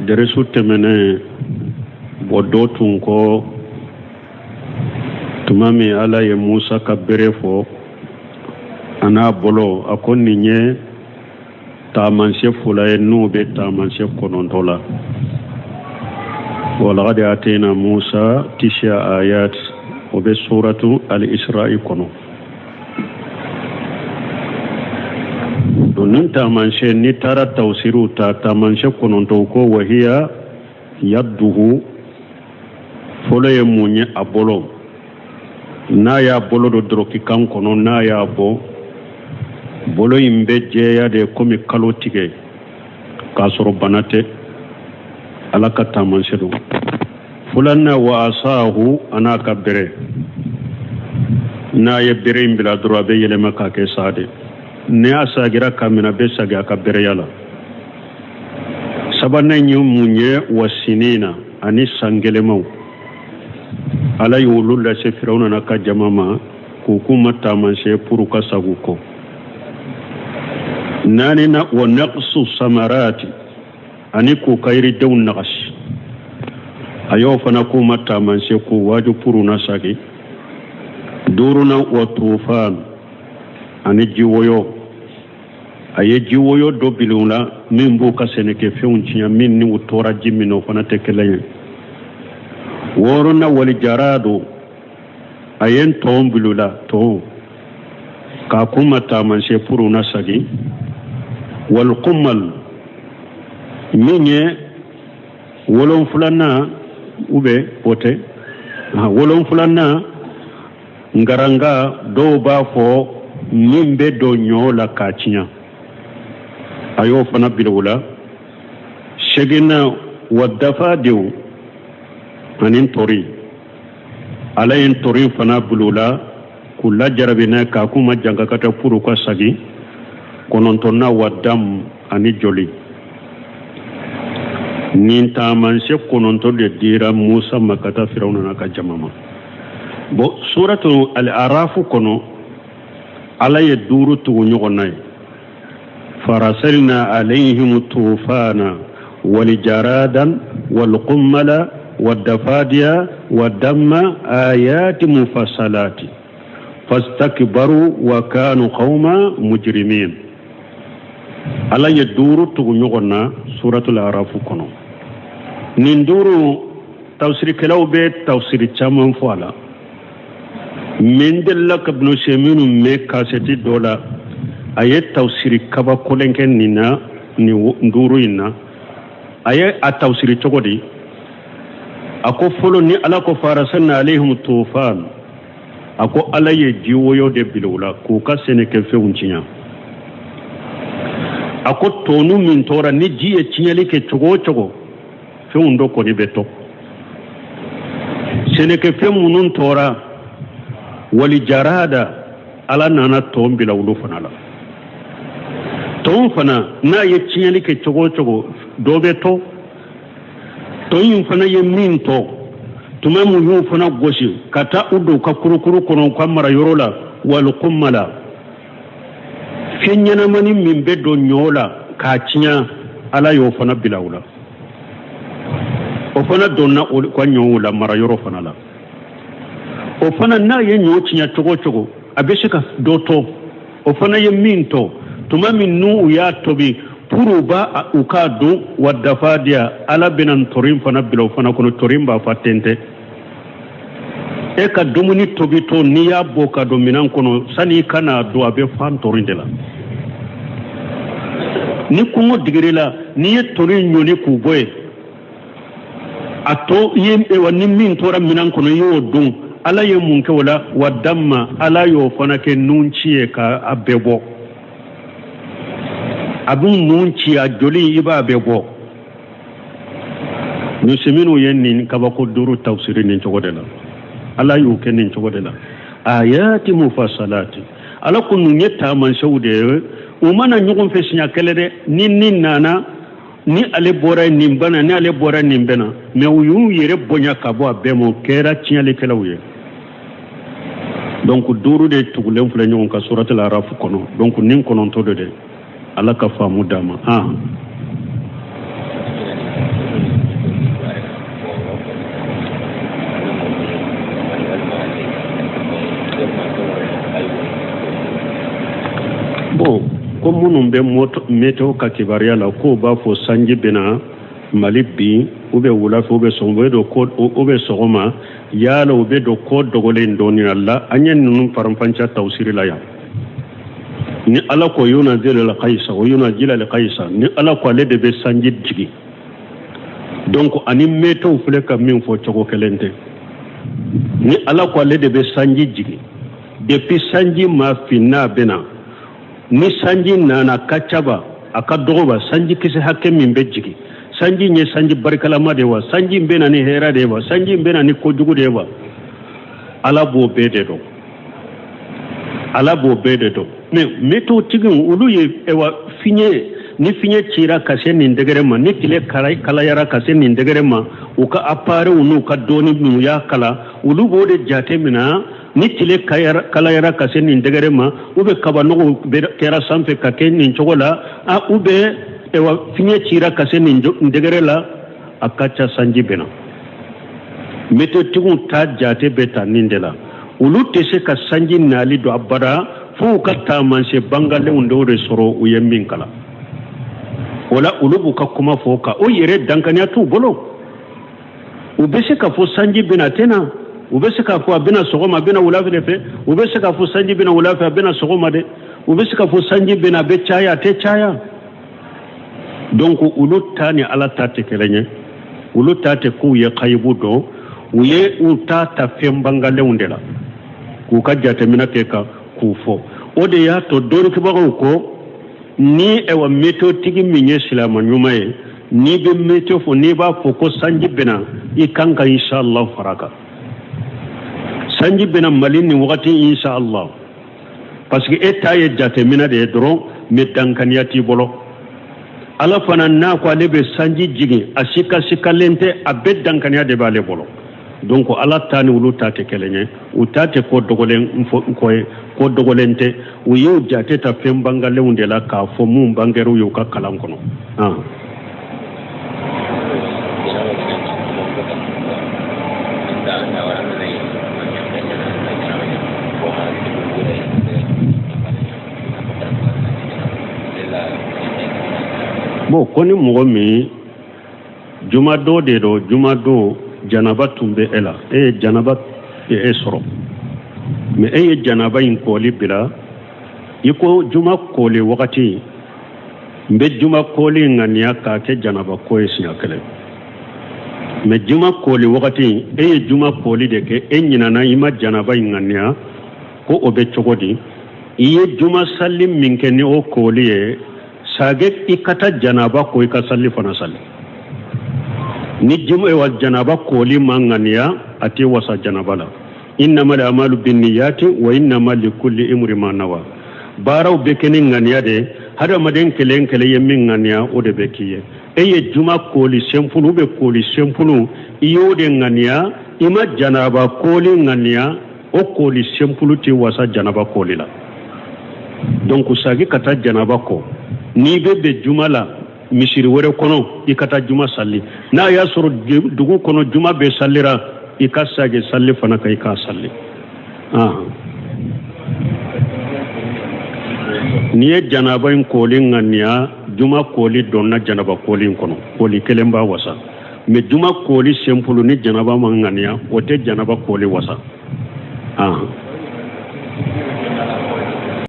Dɛrɛsu tɛmɛnen bɔn dɔ tun ko tuma min ala ye musa ka bere fɔ a n'a bolo a ko nin ye taamasiyɛn fila ye n'o bɛ taamasiyɛn kɔnɔntɔn la walakadi atena musa tisia ayat o bɛ suratu al-isra'i kɔnɔ don nin taamasiyɛn n'i taara tawusiriw ta taamasiyɛn kɔnɔntɔn ko wahiya yaduhu fɔlɔ ye mun ye a bolo n'a y'a bolo don dɔrɔki kan kɔnɔ n'a y'a bɔ bolo in bɛ jɛya de komi kalo tigɛ k'a sɔrɔ bana tɛ ala ka taamasiyɛn don filanan wa asahu a n'a ka bere n'a ye bere in bila dɔrɔn a bɛ yɛlɛma k'a kɛ sa de ni a sagira ka minɛ a bɛ sagi a ka bereya la sabanan ye mun ye wa sinina ani san gɛlɛmaw ala y'olu lase firawuna n'a ka jama ma k'u k'u ma taamasiyɛn pour ka sagu kɔ naaninan wa naqsu samarati ani k'u ka yiridenw nagasi a y'o fana k'u ma taamasiyɛn k'u waaju pour u na sagi duurunan wa tufan ani jiwoyo a ye jiwoyo dɔ bila u la min b'u ka sɛnɛkɛfɛnw tiɲɛ min ni u tora ji min na o fana tɛ kelen ye wɔɔrɔnan wali jaradu a ye ntɔn bil'u la tɔn k'a k'u ma taamasiyɛn pour u na sagi walikumal min ye wolonfilanan ou bien o tɛ wolonfilanan ngaranga dɔw b'a fɔ min bɛ don ɲɔ la k'a tiɲɛ a y'o fana bila u la seginnan wa dafadiw ani ntori ala ye ntori fana bil'u la k'u lajarabi n'a k'a k'u ma jankakata pour u ka sagi kɔnɔntɔnnan wa dam ani joli nin taamasiyɛn kɔnɔntɔn de dira musa ma ka taa firawuna n'a ka jama ma bon suratu al-arafu kɔnɔ ala ye duuru tugu ɲɔgɔn na ye farasalna alayhim tufana walijaradan walqummala wadafadiya wadamma ayati mufassalati fastakbaru wa kanu qawma mujrimin ala ye duuru tugu ɲɔgɔn na suratul arafu kɔnɔ nin duuru tafsirikɛlaw bɛ tafsiri caman fɔ a la min delila ka ibnu usɛminu mɛn kasɛti dɔ la a ye tafsiri kabakolen kɛ nin na nin duuru in na a ye a tafsiri cogo di a ko fɔlɔ ni ala ko farasalna alayhim tufan a ko ala ye jiwoyo de bila u la k'u ka sɛnɛkɛfɛnw tiɲɛ a ko tɔnu min tora ni ji ye tiɲɛli kɛ cogo o cogo fɛnw dɔ kɔni bɛ to sɛnɛkɛfɛn minnu tora wali jarada ala nana tɔn bila olu fana la tɔn fana n'a ye tiɲɛli kɛ cogo o cogo dɔ bɛ to tɔn in fana ye min to tuma min y'u fana gosi ka taa u don u ka kurukuru kɔnɔ u ka mara yɔrɔ la walikummala fɛn ɲɛnamani min bɛ don ɲɔ la k'a tiɲɛ ala y'o fana bila u la o fana donna u ka ɲɔw la mara yɔrɔ fana la o fana n'a ye ɲɔ tiɲɛ cogo o cogo a bɛ se ka dɔ to o fana ye min to tuma min n'u y'a tobi pour u ba u k'a dun wa dafadiya ala bɛna ntori fana bila o fana kɔnɔ ntori b'a fa tɛntɛn e ka dumuni tobitɔ n'i y'a bɔ ka don minɛn kɔnɔ sani i ka n'a dun a bɛ fa ntori de la ni kɔngɔ digir'i la n'i ye tori ɲɔni k'u bɔ yen a to i ye wa ni min tora minɛn kɔnɔ i y'o dun ala ye mun kɛ o la wa damma ala y'o fana kɛ nun ci ye ka a bɛɛ bɔ a bɛ nun ci a joli i b'a bɛɛ bɔ Usɛminu ye nin kabako duuru tafsiri nin cogo de la ala y'o kɛ nin cogo de la ayati mufasalati ala ko ninnu ye taamasiyɛnw de ye u ma na ɲɔgɔn fɛ siɲɛ kelen dɛ ni nin nana ni ale bɔra nin bana ni ale bɔra nin bɛ na mɛ u y'u yɛrɛ bonya ka bɔ a bɛɛ ma o kɛra tiɲɛlikɛlaw ye donc duuru de tugulen filɛ ɲɔgɔn kan suratul arafu kɔnɔ donc nin kɔnɔntɔn de dɛ ala ka faamu d'an ma. Ko minnu bɛ météo ka kibaruya la, k'o b'a fɔ sanji bɛna Mali bin ou bien wula fɛ ou bien sɔgɔma, u bɛ don ko ou bien sɔgɔma, yala u bɛ don ko dogolen dɔɔni la. An ye ninnu faranfanciya tawusiri la yan. Ni Ala ko yunazilu al-ghaysa wa yunazilu al-ghaysa, ni Ala ko ale de bɛ sanji jigin, donc ani météo filɛ ka min fɔ cogo kelen tɛ. Ni Ala ko ale de bɛ sanji jigin, depuis sanji ma fin n'a bɛ na, ni sanji nana ka ca ba, a ka dɔgɔ ba, sanji kisɛ hakɛ min bɛ jigin, sanji ye sanji barikalama de wa, sanji bɛ na ni hɛrɛ de ye wa, sanji bɛ na ni kojugu de ye wa, Ala b'o bɛɛ de dɔn. Ala b'o bɛɛ de dɔn. Mais météo tigiw, olu ye ewa fiɲɛ, ni fiɲɛ cira ka se nin degré ma, ni tile kalayara ka se nin degré ma, u ka appareil n'u ka dɔɔni minnu y'a kala, olu b'o de jate minɛ. Ni tile kalayara ka se nin degré ma, ou bien kabanɔgɔw kɛra sanfɛ ka kɛ nin cogo la, a ou bien ewa fiɲɛ cira ka se nin degré la, a ka ca sanji bɛ na. Météotigiw ta jate bɛ ta nin de la. Olu tɛ se ka sanji nali don abada fo u ka taamasiyɛn bangalenw dɔw de sɔrɔ u ye min kalan. O la olu b'u ka kuma fɔ ka o yɛrɛ dankaniya t'u bolo. U bɛ se ka fɔ sanji bɛna tɛ na, u bɛ se k'a fɔ a bɛna sɔgɔma, a bɛna wula fɛ, u bɛ se k'a fɔ sanji bɛna wula fɛ, a bɛna sɔgɔma dɛ, u bɛ se k'a fɔ sanji bɛna, a bɛ caya, a tɛ caya. Donc olu ta ni Ala ta tɛ kelen ye. Olu ta tɛ k'u ye kayibu dɔn, u ye u ta ta fɛn bangalenw de la k'u ka jateminɛ kɛ ka k'u fɔ. O de y'a to dɔnnikɛbagaw ko ni ewa météo-tigi min ye silamɛ ɲuman ye, n'i bɛ météo fɔ, n'i b'a fɔ ko sanji bɛna, i kan ka inshallah fara kan. Sanji bɛna Mali nin wagati inshallah, parce que e ta ye jateminɛ de ye dɔrɔn, mais dankaniya t'i bolo. Ala fana n'a ko ale bɛ sanji jigin, a sikasikalen tɛ, a bɛɛ dankaniya de b'ale bolo. Donc Ala ta ni olu ta tɛ kelen ye. U ta tɛ ko dogolen ko ye, ko dogolen tɛ. U y'u jate ta fɛn bangalenw de la k'a fɔ mun bangɛr'u ye u ka kalan kɔnɔ. Bon, ko ni mɔgɔ min jumadon de don, jumadon janaba tun bɛ e la, e ye janaba e sɔrɔ, mais e ye janaba in kɔli bila, i ko juma kɔli wagati n bɛ juma kɔli ŋaniya k'a kɛ janaba ko ye siɲɛ kelen. Mais juma kɔli wagati e ye juma kɔli de kɛ, e ɲinana i ma janaba in ŋaniya, ko o bɛ cogo di? I ye juma sali min kɛ ni o kɔli ye, sage i ka taa janaba ko i ka sali fana sali. Ni juma wa janaba kɔli ma ŋaniya, a tɛ wasa janaba la. Innamal amalu binniyati wa innama likulli imri ma nawa. Baaraw bɛ kɛ ni ŋaniya de ye. Hadamaden kelen kelen ye min ŋaniya, o de bɛ k'i ye. E ye juma kɔli senfulu bɛ kɔli senfulu, i y'o de ŋaniya, i ma janaba kɔli ŋaniya, o kɔli senfulu tɛ wasa janaba kɔli la. Donc sagi ka taa janaba kɔ. N'i bɛ bɛn juma la misiri wɛrɛ kɔnɔ, i ka taa juma sali. N'a y'a sɔrɔ dugu kɔnɔ juma bɛ salira, i ka sagi sali fana kan, i k'a sali. N'i ye janaba in kɔli ŋaniya, juma kɔli donna janaba kɔli in kɔnɔ, kɔli kelen b'a wasa. Mais juma kɔli senfulu ni janaba ma ŋaniya, o tɛ janaba kɔli wasa.